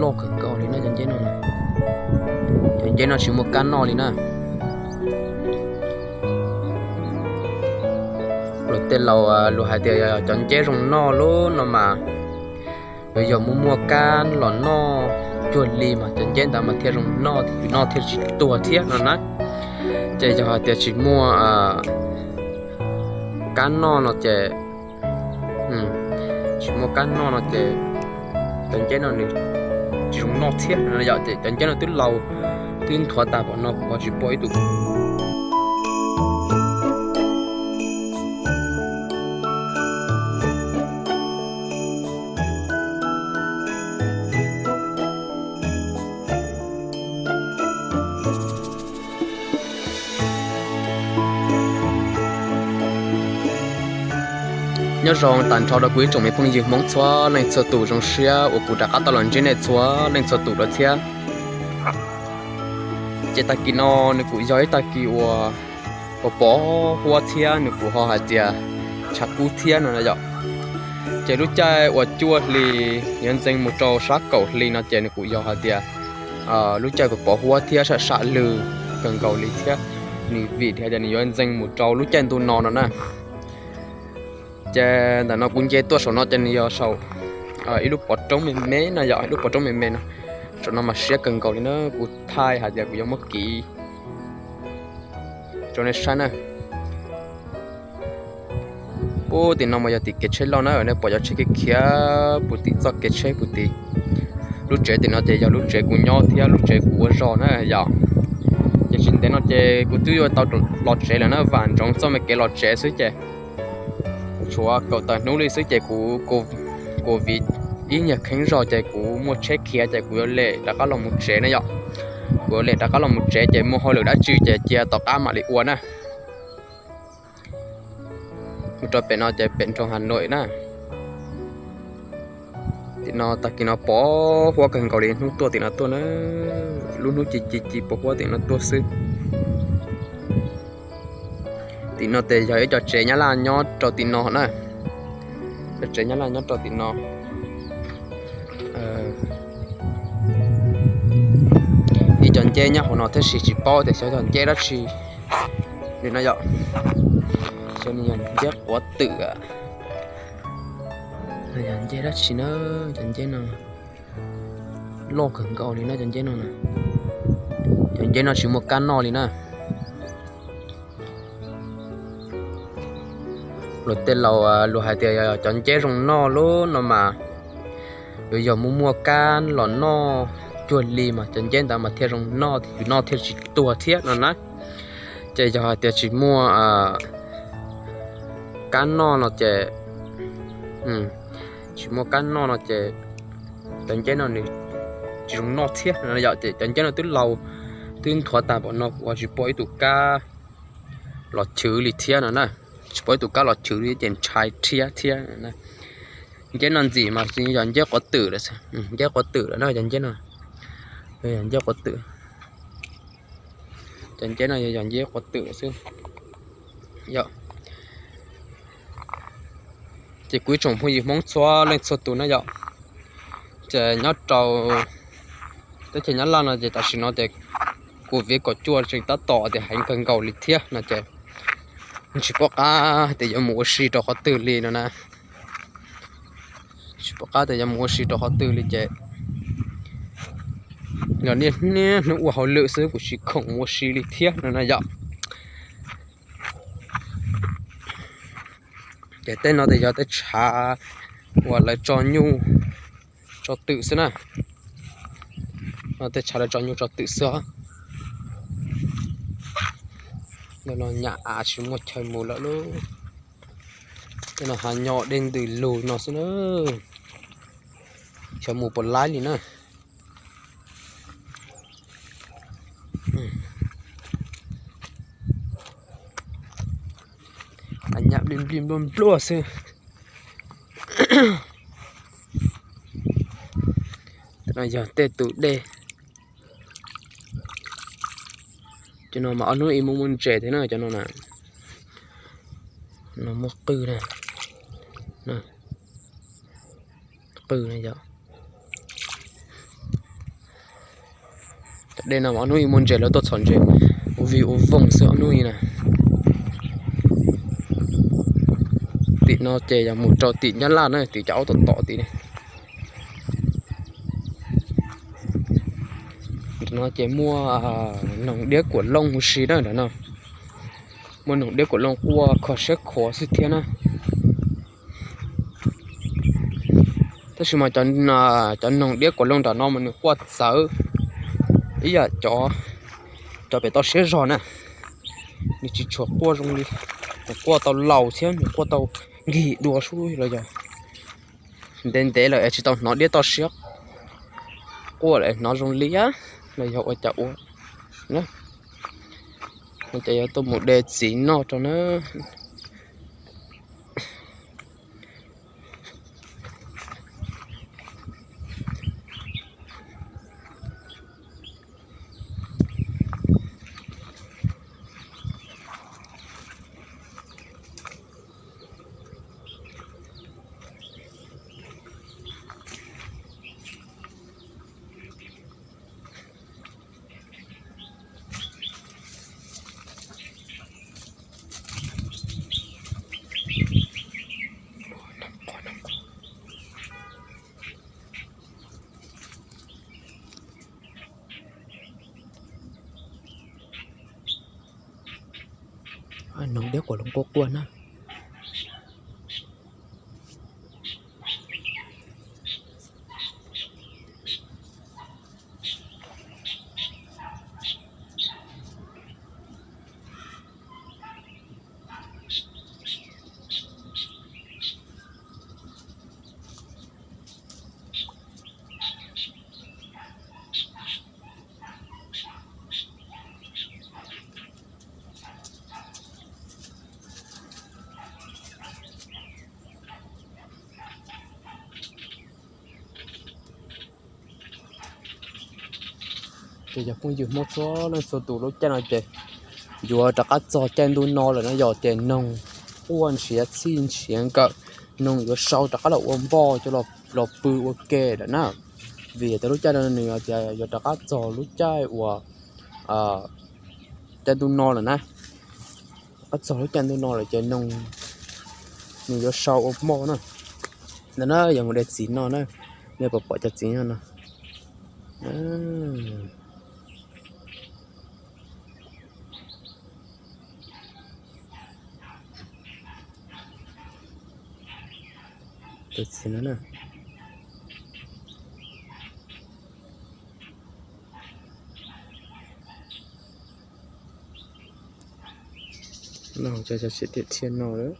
loj kawg nkaus li na cov nceb no. Cov nceb no tsis muaj kab noj li na. Luag tej laus luag hais tias cov nceb zoo noj lub no mas yuav yog muaj muaj kab los noj cuag li mas cov nceb ntawd mas thiaj zoo noj, noj thiaj tsis tuag thiab no na. Ces yog hais tias tsis muaj kab noj no ces, tsis muaj kab noj no ces cov nceb no nws tsis zoo noj thiab no yom. Ces cov nceb no twb laus, twb nthuav tag pam no kuv ho tsis pom ib tug. Nyob zoo tag nrho rau kuv ib tsoom me phooj ywg Hmoob txhua leej txhua tus, zoo siab uas kuv rov qab tau los ntsib nej txhua leej txhua tus dua thiab. Ces tag kis no nws kuj yog ib tag kis uas pos pos huab thiab nws kuj ho hais tias tshav kub thiab no na yom. Ces lub caij uas cuaj hli yuav ntxeev mus rau sab kaum hli no ces nws kuj yog hais tias lub caij pos pos huab thiab sam sam lwg kawg nkaus li thiab. Nws vim hais tias nws yuav ntxeev mus rau lub caij ntu no no na. Ces ntawm no kuv nce tuaj saum no ces nws yog saum ib lub pov roob me me no yom, ib lub pov roob me me no. Saum no mas siab kawg nkaus li na, kuv thaij hais tias kuv yuav muab kiv rau nej saib na. Puag tim no mas yog tim kev tsheb loj na, nej pom cov tsheb khiav khiav puag tim txoj kev tsheb puag tim. Lub tsev tim no ces yog lub tsev kuv nyob thiab lub tsev kuv ua zog na yom. Ces tsis ntev no ces kuv twb yuav tau los tsev lawm na, vam ntsoov txoj me kev los tsev xwb ces tshuav kaum tawm hnub li xwb ces kuv, kuv covid ib nyuag kheev zog ces kuv muaj tsheb khiav ces kuv yuav lem rov qab los mus tsev na yom. Kuv yuav lem rov qab los mus tsev ces muaj hauj lwm dab tsi ces cia tom qab mam li ua na. Mus rau pem no ces pem nroog Hà Nội na. Tim no tag kis no pos huab kawg nkaus li, hnub tuaj tim no tuaj na, lub hnub ci ci ci pos huab tim no tuaj xwb. Tim no ces yog ib co tsev Nyab Laj nyob rau tim no na, cov tsev Nyab Laj nyob rau tim no. Ib co nceb nyob hauv no tab sis tsis paub tias xyov yog nceb dab tsi li no yom. Xyov nws yog nceb quav twm, yog nceb dab tsi na. Cov nceb no loj kawg nkaus li na cov nceb no. Cov nceb no tsis muaj kab noj li na. Luag tej laus luag hais tias cov nceb zoo noj lub no mas yuav yog muaj muaj kab los noj cuag li mas cov nceb ntawd mas thiaj zoo noj, noj thiaj tsis tuag thiab no na. Ces yog hais tias tsis muaj kab noj no ces, tsis muaj kab noj no ces cov nceb no nws tsis zoo noj thiab no yom. Ces cov nceb no twb laus, twb nthuav tag pam no kuv ho tsis pom ib tug kab los chwv li thiab no na. Tsis pom ib tug kab los chwv li ces ntshai thiab thiab. Nceb no ntxim mas yog nceb quav twm lawm, nceb quav twm lawm na cov nceb no. Yog nceb quav twm. Cov nceb no yog yog nceb quav twm xwb yom. Ces kuv ib tsoom phooj ywg Hmoob txhua leej txhua tus na yom, ces nyob rau teb chaws Nyab Laj no ces tam sim no ces covid kaum cuaj tseem tab tom tias heev kawg nkaus li thiab no ces tsis pom qab tias yuav mus ua si rau qhov twg li no na. Tsis pom qab tias yuav mus ua si rau qhov twg li ces los niaj niaj hnub ua hauj lwm xwb, kuv tsis khoom ua si li thiab no na yom. Ces tej no ces yog tej tshav uas lawv tso nyuj tso twm xwb na. Tej tshav lawv tso nyuj tso twm xwb os. Ntawm no nyam av tsis muaj chaw mus lawm lauj. Tej no hav nyo dej ntws lug no xwb na. Xyov mus puas laib li na. Hav nyam nplij nplij npluaj npluaj xwb. Tej no yog tej tus dej. Cov no mas ob hnub ib muaj muaj ntses thiab na cov no na. No muaj qwj na. Qwj na yom. Dej no ob hnub ib muaj ntses lawv tuaj txhom ntses ua vig ua voog xwb ob hnub ib na. Tim no ces yog mus rau tim Nyab Laj na, tim cov aub tom tom tim ne. Ntawm no ces muaj noog diab kuam looj huv si na ntawm no. Muaj noog diab kuam looj quaj kho siab khuav xwb thiab na. Tab sis mas cov noog diab kuam looj nram no mas nws quaj txawv ib yam cov, cov pem toj siab zog na. Nws tsis tshua quaj zoo li, nws quaj tau laus thiab nws quaj tau nkig dua sub los yog ntev ntev lawm es tsis tau hnov diab toj siab quaj lawm hnov zoo li los yog ua cas ua. Ces yuav tuaj mus de txiv noj rau na. Noog diab kuam looj quaj quaj na. Ces yog phooj ywg Hmoob txhua leej txhua tus, lub caij no ces yuav rov qab txog caij ntuj no lawm na, yog tias noog quaj ntshiav txhij ntshiav nkawm, noog yuav sau rov qab los ua npoj coj los pw ua ke lawm na. Vim tias lub caij no nws tias yuav rov qab txog lub caij uas caij ntuj no lawm na. Rov qab txog lub caij ntuj no lawm ces noog nws yuav sau ua npoj na. Ntawm no yog mus de txiv no na, nej puas pom cov txiv no no. Tus txiv no na. No cov txiv tiam thiaj no lawm.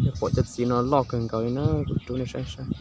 Nej pom cov txiv no loj kawg nkaus li na, kuv rub nej saib saib.